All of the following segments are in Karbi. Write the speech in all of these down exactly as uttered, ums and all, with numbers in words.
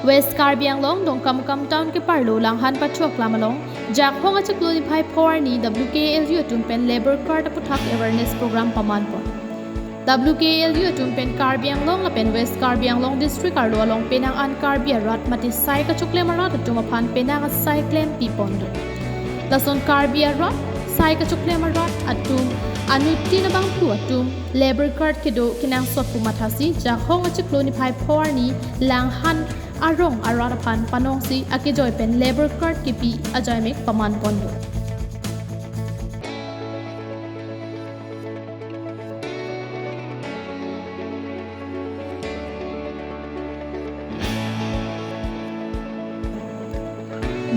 West Karbi Anglong Dongkamukam Town keparlo Langhan Pachu Aklam along Jakhong achiklo niphai pho arni W K L U atum pen Labour Card aputhak awareness program pamanpon. W K L U atum pen Karbi Anglong lapen West Karbi Anglong District arlo along penang an Karbi arat mate sai kachoklem arat atum aphan penang asai klem pipon do. Lason Karbi arat sai kachoklem arat atum anuttin abangphu atum Labour Card kedo kenangsot pu mathasi Jakhong achiklo niphai pho arni Langhan arong arat aphan panongsi akejoi pen Labour Card kepi ajaimek pamanpon do.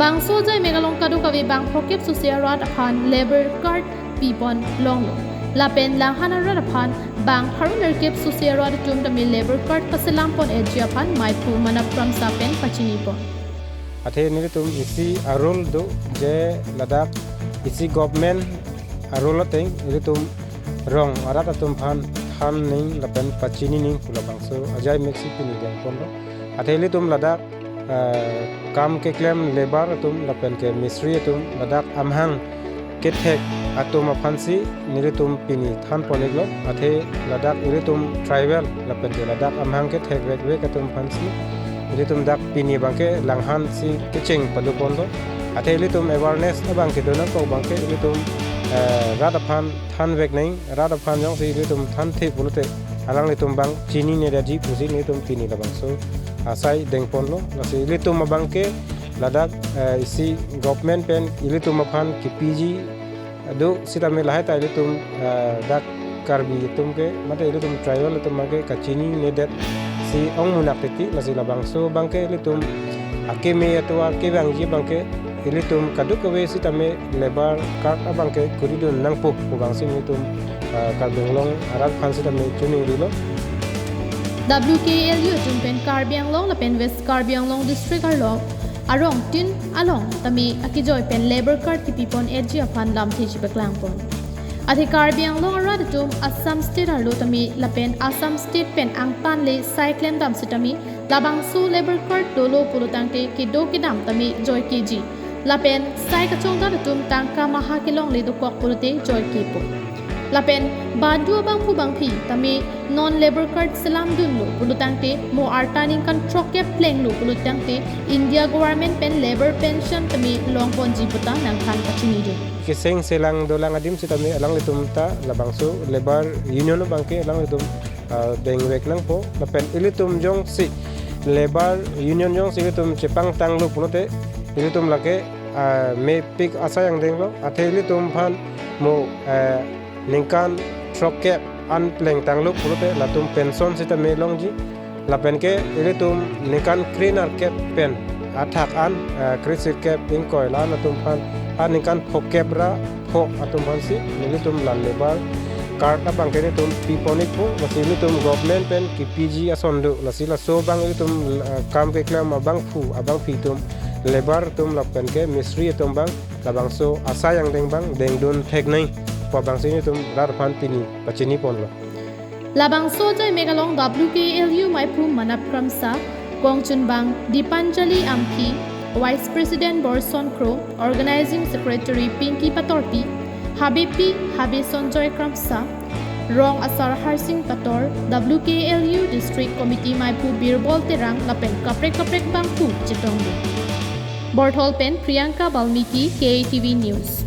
Bangso ajaimek along kadokave bang phokep sose arat aphan Labour Card pipon longlo. Lapen Langhan arat aphan bang pharo nerkep sose arat atum tame Labour Card paselam pon-etji aphan maiphu Manap Kramsa pen pachinipon. Athe nelitum isi a-rule do je ladak isi government a-rule ateng nelitum rong arat atum aphan than ning lapen pachini ning pu labangso ajaimek si pini dengponlo. Athe nelitum ladak, eh, kam keklem labour atum lapen ke mistri atum ladak amahang kethek atum aphansi nelitum pini thanpon-iklo. Athe ladak nelitum tribal lapen ke ladak amahang kethek vekvek atum aphansi nelitum dak pini abangke Langhan si kecheng padoponlo. Athe nelitum awareness abangke donangkok abangke nelitum, eh, rat aphan thanvek nang, rat aphan jongsi nelitum thanthe pulote alanglitum abang chinine detji pusi nelitum pini labangso asai dengponlo. Lasi nelitum abangke ladak, eh, isi government pen nelitum aphan kepiji do sitame lahai ta nelitum, eh, dak Karbi atum ke mate nelitum tribal atum abangke kachinine detsi ongmunak titi. Lasi labangso abangke nelitum akeme atua kevangji abangke nelitum kadokave sitame Labour Card abangke kuridun nangpo pu abangsi nelitum, eh, Karbi Anglong arat aphan sitame choningrilo. W K L U atum pen Karbi Anglong lapen West Karbi Anglong District arlo arong tin along tame akejoi pen Labour Card kepipon-etji aphan lamthe chipaklangpon. Athe Karbi Anglong arat atum Assam State arlo tame lapen Assam State pen angtan le sai klemdam sitame labangso Labour Card dolo pulo tangte kedo kedam tame joikeji. Lapen sai kachongdat atum tangka maha kelongle dokok pulote joikepo. Lapen badu abangphu bangphi tame non Labour Card selamdunlo pulo tangte mo arta ningkan throkkep plenglo pulo tangte India government pen labour pension tame longponji puta nangthan pachinidun. Keseng selang dolang adim sitame alanglitum ta labangso Labour Union abangke alanglitum, ah, dengvek nangpo. Lapen ilitum jongsi Labour Union jongsi ilitum chepangtanglo pulote ilitum lake, ah, mepik asai angdenglo. Athe ilitum aphan mo, eh, ningkan throkkep an plengtanglo pulote latum pension sitame longji. Lapen ke ilitum ningkan krenerkep pen athak an, eh, kresirkep ingkoi la latum aphan, ah, ningkan phokep ra pho atum aphansi nelitum la Labour Card abangke nelitum pipon-ikpo. Lasi nelitum government pen kepiji ason do. Lasi laso abang ilitum, eh, kam keklem abangphu abangphi atum, labour atum lapen ke mistri atum abang labangso asai angdeng abang dengdun thek nang pu abangsi nelitum rat aphan pini pachiniponlo. Labangso ajaimek along W K L U maiphu Manap Kramsa, kongchunbang Dipanjali Amphi, Vice President Borson Kro, Organizing Secretary Pinky Patorpi, Habepi Habe Sonjoy Kramsa, Rong Asar Harsing Pator, W K L U District Committee maiphu Birbol Terang lapen kaprek kaprek bangphu chetongdun. Borthol pen Priyanka Balmiki, K A T V News.